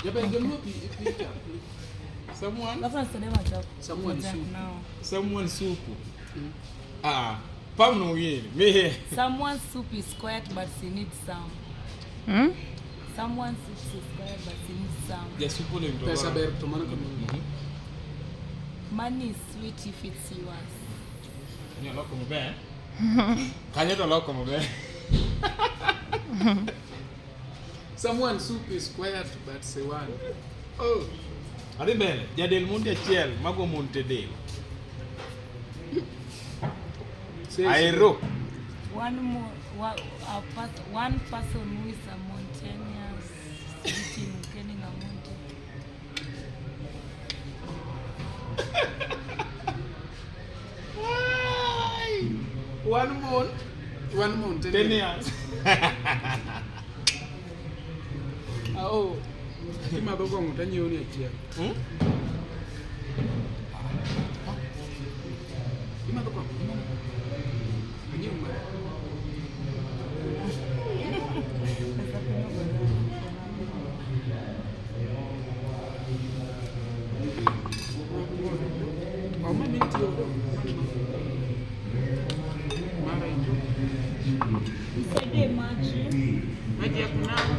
Jaber joluo picha. Someone Alafu nasaidia macho yako. Someone Jack soup. now. Someone soup. Ah, pam no yini. Me. Someone's soup is quiet but she needs some. Hmm? Someone's soup is quiet but she needs some. Ja soup ole mto. Pesa ber to mano kamano. Money is sweet if it's yours. Kanyo loko maber. Kanyo to loko maber. Someone soup is quiet but say one. Oh. Adhi mbele. Jadel mundi achiel mago mon te del. Say Aero. One more, one, a one person who is a mountainous sitting getting a mountain. One mon. One mountain. 10 years. Oh. Imadho kong'o to anyiewo ni achiel. Hmm? Imadho kong'o? Anyiewo mara. Oma mitiyogo. Mara icho. Nisaidie maji. Maji ya kunawa.